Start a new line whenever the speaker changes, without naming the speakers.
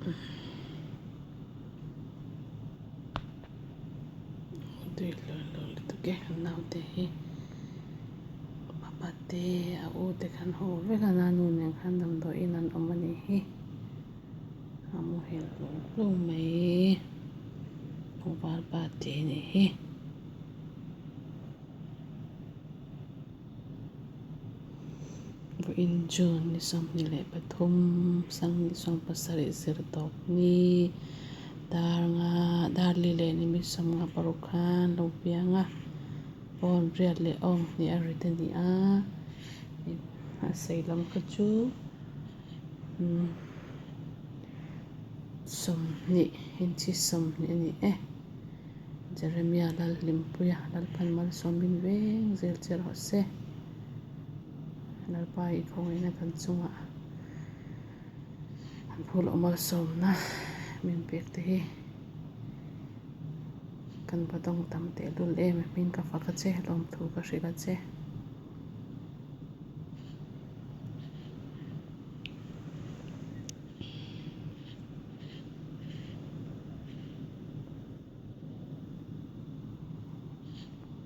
Tui hlawih hlawih lutuk e kan naute hi papa te a u te khan haw vek a nanu nen khan damdawiin an awm a nih hi a muhil hlawm hlawm mai tlangval pa te a nih hi. Vawiin June ni 23 2017 zir tawp ni dar nga dar li leh ni mi 56 khan lo piang a pawn riat leh awm hnih a rit a ni a a sei lam kha chu umm 20 inchi 20 a ni e. Jeremia Lalhlimpuia Lalpan malsawmin veng zel che rawh se. Lalpa i khawngaihna kan chungah an phur loh malsawmna min pek te hi kan va dawng tam tehlul em hming ka fak a che lawmthu ka hrilh a che.